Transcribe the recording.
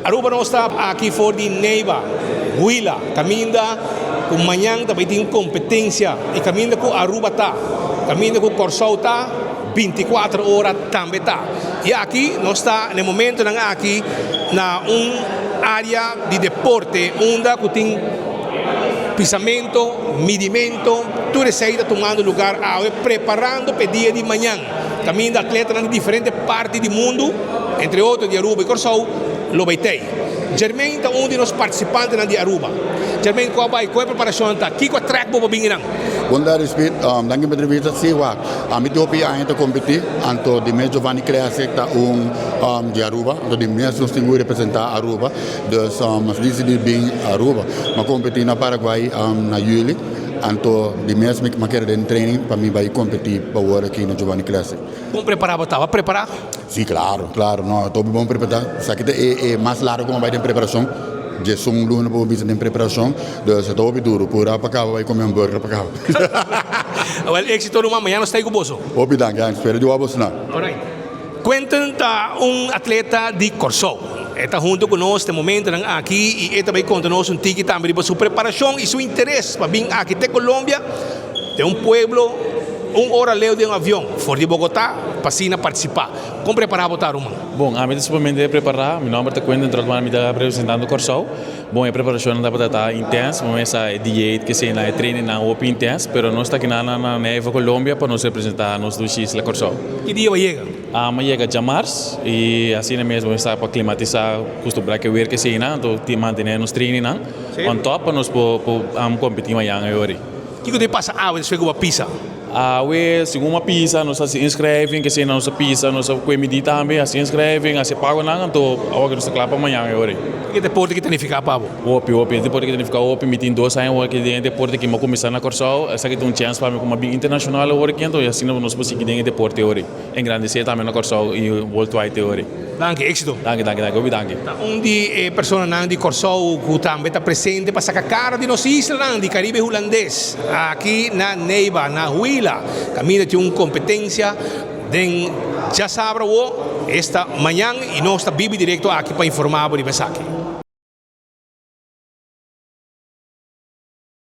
Aruba nos ta aki for di Neiva, Huila, caminda cu mañan ta bay tin competencia y caminda cu Aruba ta, caminda cu Corsou ta, binticuater ora tambe ta. Y aki nos ta na e momentonan aki na un area di deporte unda cu tin pisamento, midimento, tur esey ta tumando lugar awe preparando pa e dia di mañan. Kaminda atletanan di diferente parti di mundu, entre otro di Aruba i Kòrsou, lo bai tei. Jermaine ta un di nos partisipantenan di Aruba. Jermaine, ku a bai? Kon e preparashonnan ta? Kiko a trèk bo pa bin einan? Bon tardi, Speed. Danki pa entrevista. Sí, wak. Ami tin hopi aña ta kompetí, anto di mes Giovanni Classic ta un di Aruba, anto di mes nos tin ku representá Aruba. Dus nos disidí bin Aruba. Mi a kompetí na Paraguay na yüli. Anto di mes mi a keda den training pa mi bai competi pa wor aki na Giovanni Classic. Bon prepara bo taba prepara? Si claro, claro, no topi bon prepara. Esaki ta e mas largo ku mi a bai den preparacion, diesun luna pa bo bisa den preparacion, dus e ta hopi duro, pura pa caba bai come hamburger pa caba. Awel exito ruman, mañana nos ta ei ku boso. Hopi danki, danki, spera di wak boso nan. Alright. Quentin ta un atleta di Kòrsou. E ta huntu ku nos den momentonan aki i e ta bai konta nos un tiki tambe riba su preparashon i su interes pa bin aki te Colombia, den un pueblo un ora leu den un avion for di Bogotá pa asina partisipá. Kon prepará bo ta, ruman? Bon, ami ta sumamente prepará. Mi nòmber ta Quentin Trotman, mi ta representando Kòrsou. Bon, e preparashonnan tabata ta intens, bo mester sa e dieet ke esei nan, e trainingnan hopi intens, pero nos ta kinan na Neiva, Colombia pa nos representá nos dushi isla Kòrsou. Ki dia bo a yega? Ami a yega djamars i asina mes bo mester sa pa klimatisá, kustumbrá ku e weer ke esei nan, anto tin mantené nos trainingnan on top pa nos por kompetí mañan e ora ei. Kiko ta pasa awe despues ku bo a pisa? Awe, segun a pisa, nos a hasi inschrijving, kese nos a pisa, nos a kue midí tambe, hasi inschrijving, hasi pagonan, anto awor ku nos ta kla pa mañan e ora ei. Kiko e deporte ki ta nifiká pa bo? Hopi, hopi. E deporte ki ta nifiká hopi. Mi tin dos aña awor aki den e deporte ki mi a kuminsá na Kòrsou. Esaki ta un chèns pa mi ku mi a bin internashonal awor aki, anto asina nos por sigui den e deporte e ora ei. Engrandesé tambe na Kòrsou i worldwide e ora ei. Danki, éxito. Danki, danki, danki. Hopi danki. Ta un di e personanan di Kòrsou ku tambe ta presente pa saka kara di nos islanan di Karibe Hulandes aki na Neiva, na Huila. Kaminda tin un kompetensia den djasabra awo, esta mañan, i nos ta bibi direkto aki pa informá bo riba esaki.